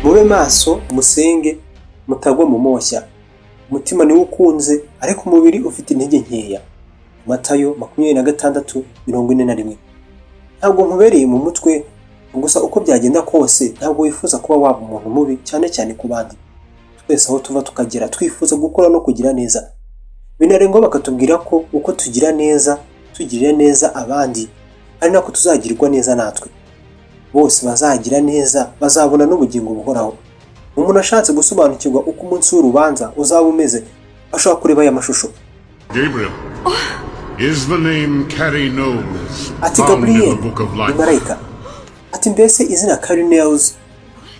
Mube maso musenge mutagwa mu moshya. Umutima niwo ukunze ariko umubiri ufite intege nkeya. Matayo 26:41. Ntabwo nkubereye mu mutwe, gusa uko byagenda kose ntabwo wifuza kuba waba umuntu mubi, cyane cyane ku bandi. Twese aho tuva tukagera twifuza gukora no kugira neza. Binarengwa bakatubwira ko uko tugira neza, tugirira neza abandi, ari nako tuzagirwa neza natwe. Bose bazagira neza bazabona n'ubugingo buhoraho. Umuntu ashatse gusobanukirwa uko umunsi w'urubanza uzaba umeze, ashobora kureba aya mashusho. Gabriel, is the name Carrie Knowles Ati found in Gabriel the book of ni life? marayika. Ati mbese izina Carrie Knowles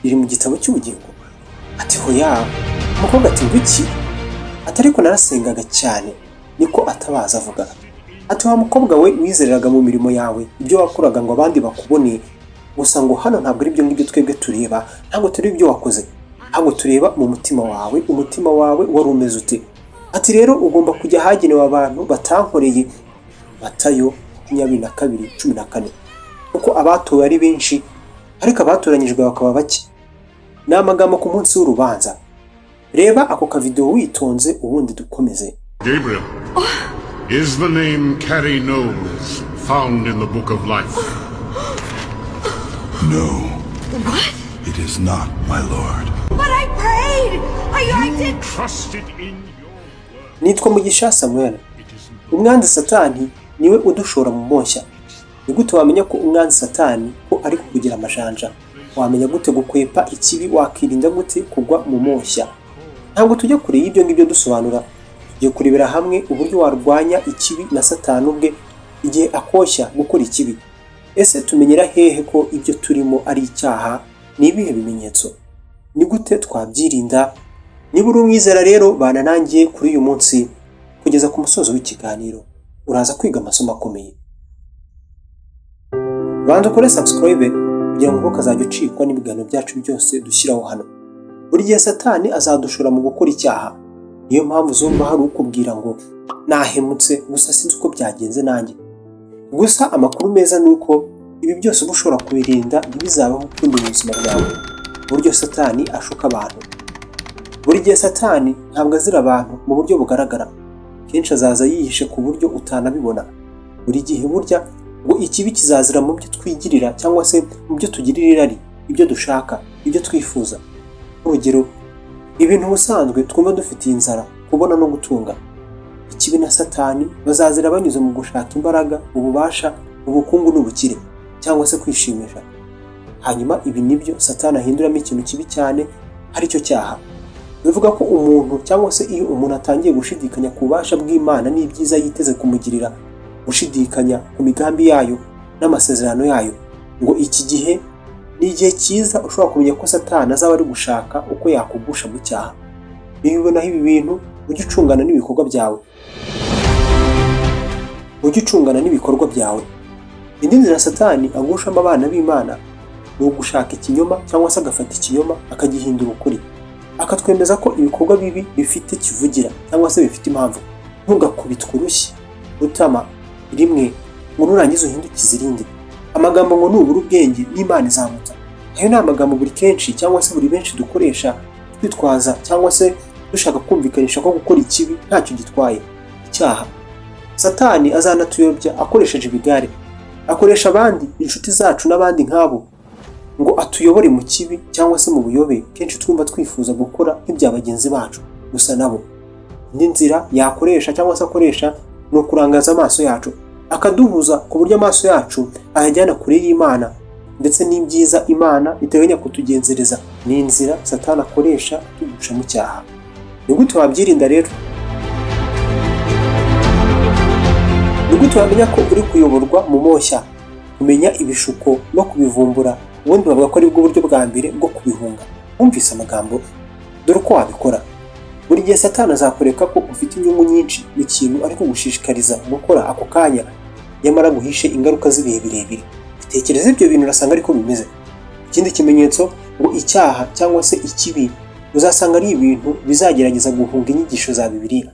riri mu gitabo cy'ubugingo? Ati hoya. Umukobwa ati ngwiki? Ati ariko narasengaga cyane, niko atabaza avuga. Ati wa mukobwa we, wizereraga mu mirimo yawe, ibyo wakoraga ngo abandi bakubone. Gusa ngo hano ntabwo ari ibyo ngibyo twebwe tureba, ntabwo tureba ibyo wakoze, ahubwo tureba mu mutima wawe. Umutima wawe wari umeze ute? Ati rero ugomba kujya ahagenewe abantu batankoreye. Matayo 22:14. Kuko abatowe ari benshi ariko abatoranyijwe bakaba bake. Ni amagambo ku munsi w'urubanza. Reba ako kavidewo witonze, ubundi dukomeze. Gabriel, is the name Carrie Knowles found in the book of life? No. What? It is not, my lord. But I prayed! I did. Trusted in your word. Nitwa Mugisha Samuel. It is Umwanzi Satani niwe udushora mu moshya. Ni gute wamenya ko umwanzi Satani ko ari kukugira amajanja? Wamenya gute gukwepa ikibi? Wakirinda gute kugwa mu moshya? Ntabwo tujya kure y'ibyo ngibyo dusobanura. Tugiye kurebera hamwe uburyo warwanya ikibi na Satani ubwe igihe akoshya gukora ikibi. Ese tumenyera hehe ko ibyo turimo ari icyaha? Ni ibihe bimenyetso? Ni gute twabyirinda? Niba uri umwizera rero, bana nanjye kuri uyu munsi kugeza ku musozo w'ikiganiro, uraza kwiga amasomo akomeye. Banza ukore subscribe kugira ngo ntukazajye ucikwa n'ibiganiro byacu byose dushyiraho hano. Buri gihe Satani azadushora mu gukora icyaha. Niyo mpamvu uzumva hari ukubwira ngo nahemutse, gusa sinzi uko byagenze nanjye. Gusa amakuru meza ni uko ibi byose uba ushobora kubirinda ntibizabeho ukundi mu buzima bwawe. Uburyo Satani ashuka abantu. Buri gihe Satani ntabwo azira abantu mu buryo bugaragara. Kenshi azaza yihishe ku buryo utanabibona. Buri gihe burya ngo ikibi kizazira mu byo twigirira cyangwa se mu byo tugirira irari, ibyo dushaka, ibyo twifuza. Urugero, ibintu ubusanzwe twumva dufitiye inzara, kubona no gutunga. Ikibi na Satani bazazira banyuze mu gushaka imbaraga, ububasha, ubukungu n'ubukire, cyangwa se kwishimisha. Hanyuma ibi nibyo Satani ahinduramo ikintu kibi cyane, aricyo cyaha. Bivuga ko umuntu cyangwa se iyo umuntu atangiye gushidikanya ku bubasha bw'Imana n'ibyiza yiteze kumugirira, gushidikanya ku migambi yayo n'amasezerano yayo, ngo iki gihe ni igihe cyiza ushobora kumenya ko Satani azaba ari gushaka uko yakugusha mu cyaha. Niba ubonaho ibi bintu, ujye ucungana n'ibikorwa byawe. Ujye ucungana n'ibikorwa byawe. Indi nzira Satani agushamo abana b'Imana ni ugushaka ikinyoma, cyangwa se agafata ikinyoma akagihindura ukuri, akatwemeza ko ibikorwa bibi bifite kivugira cyangwa se bifite impamvu. Ntugakubitwe urushyi rutama rimwe ngo nurangiza uhindukize irindi. Amagambo ngo nubura ubwenge n'Imana izamuta, ayo ni amagambo buri kenshi cyangwa se buri benshi dukoresha twitwaza cyangwa se dushaka kumvikanisha ko gukora ikibi ntacyo gitwaye, icyaha. Satani azanatuyobya akoresheje ibigare, akoresha abandi, inshuti zacu n'abandi nk'abo, ngo atuyobore mu kibi cyangwa se mu buyobe. Kenshi twumva twifuza gukora nk'ibya bagenzi bacu gusa nabo. Indi nzira yakoresha cyangwa se akoresha ni ukurangaza amaso yacu, akaduhuza ku buryo amaso yacu ayajyana kure y'Imana ndetse n'ibyiza Imana iteganya kutugenzereza. Ni inzira Satani akoresha atugusha mu cyaha. Ni gute wabyirinda rero? Ni gute wamenya ko uri kuyoborwa mu moshya? Kumenya ibishuko no kubivumbura, ubundi bavuga ko aribwo buryo bwa mbere bwo kubihunga. Wumvise amagambo? Dore uko wabikora. Buri gihe Satani azakwereka ko ufite inyungu nyinshi mu kintu ari kugushishikariza gukora ako kanya, nyamara guhishe ingaruka z'ibihe birebire. Tekereza ibyo bintu, urasanga ariko bimeze. Ikindi kimenyetso ngo icyaha cyangwa se ikibi uzasanga ari ibintu bizagerageza guhunga inyigisho za Bibiliya.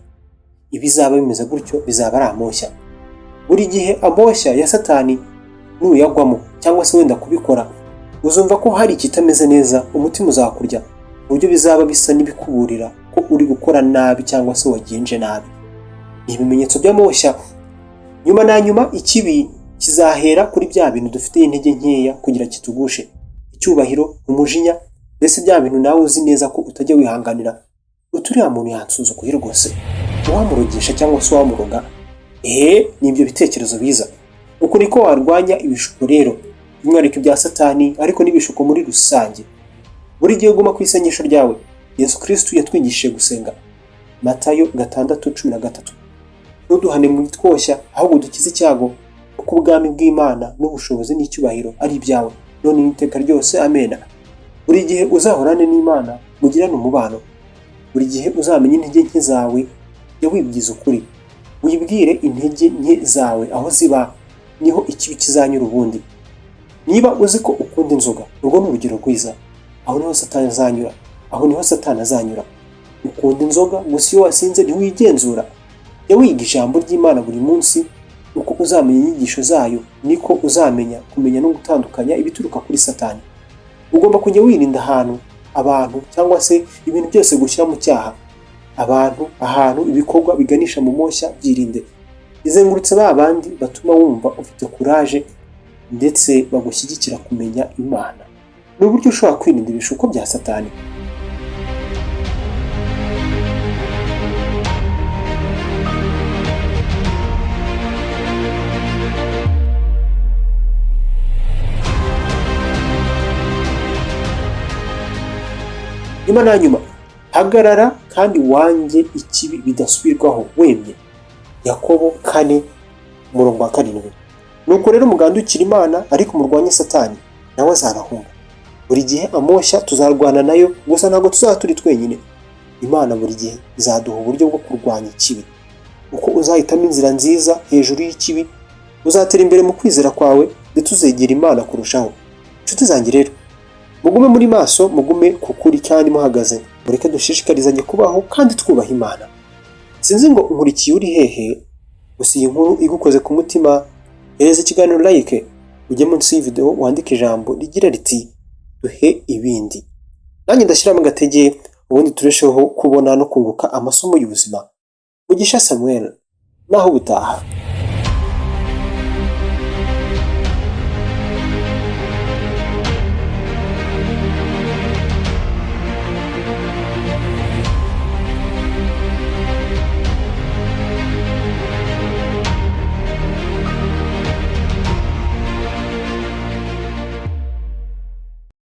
Ibizaba bimeze gutyo bizaba ari amoshya. Buri gihe amoshya ya Satani nuyagwamo cyangwa se wenda kubikora, Uzumva ko hari ikitameze neza, umutima uzakurya ku buryo bizaba bisa n'ibikuburira ko uri gukora nabi cyangwa se wagenje nabi. Ni ibimenyetso by'amoshya. Nyuma na nyuma, ikibi kizahera kuri bya bintu dufite intege nkeya kugira kitugushe: icyubahiro, umujinya, mbese bya bintu nawe uzi neza ko utajya wihanganira, uturiya muntu yansuzuguye rwose, uwamurogesha cyangwa se uwamuroga. Eee, ni ibyo bitekerezo biza. Uku niko warwanya ibishuko rero, by'umwihariko ibya Satani, ariko n'ibishuko muri rusange. Buri gihe uguma ku isengesho ryawe. Yesu Kristu yatwigishije gusenga. Matayo 6:13: "Ntuduhane mu bitwoshya, ahubwo dukize icyago, kuko ubwami bw'Imana n'ubushobozi n'icyubahiro ari ibyawe, none n'iteka ryose. Amena." Buri gihe uzahorane n'Imana, mugirane umubano. Buri gihe uzamenye intege nke zawe, jya wibwiza ukuri, wibwire intege nke zawe aho ziba, niho ikibi kizanyura ubundi. Niba uzi ko ukunda inzoga, urwo ni urugero rwiza, aho niho Satani azanyura, aho niho Satani azanyura. Ukunda inzoga, gusa iyo wasinze ntiwigenzura. Jya wiga ijambo ry'Imana buri munsi. Uko uzamenya inyigisho zayo, niko uzamenya kumenya no gutandukanya ibituruka kuri Satani. Ugomba kujya wirinda ahantu, abantu cyangwa se ibintu byose gushyira mu cyaha. Abantu, ahantu, ibikorwa biganisha mu moshya, byirinde. Izengurutse ba bandi batuma wumva ufite courage ndetse bagushyigikira kumenya Imana. Ni uburyo ushobora kwirinda ibishuko bya Satani. Nyuma na nyuma, hagarara kandi wange ikibi bidasubirwaho wemye. Yakobo 4:7: "Nuko rero mugandukire Imana, ariko murwanye Satani, nawe azabahunga." Buri gihe amoshya tuzarwana nayo, gusa ntabwo tuzaba turi twenyine. Imana buri gihe izaduha uburyo bwo kurwanya ikibi. Uko uzahitamo inzira nziza hejuru y'ikibi, uzatera imbere mu kwizera kwawe, ndetse uzegera Imana kurushaho. Inshuti zanjye rero, mugume muri maso, mugume ku kuri kandi muhagaze. Mureke dushishikarizanye kubaho kandi twubaha Imana. Sinzi ngo unkurikiye uri hehe, gusa iyi nkuru igukoze ku mutima, hereza ikiganiro like, ujye munsi y'ivideo wandike ijambo rigira riti "Duhe ibindi", nanjye ndashyiramo agatege, ubundi turusheho kubona no kunguka amasomo y'ubuzima. Mugisha Samuel, naho ubutaha.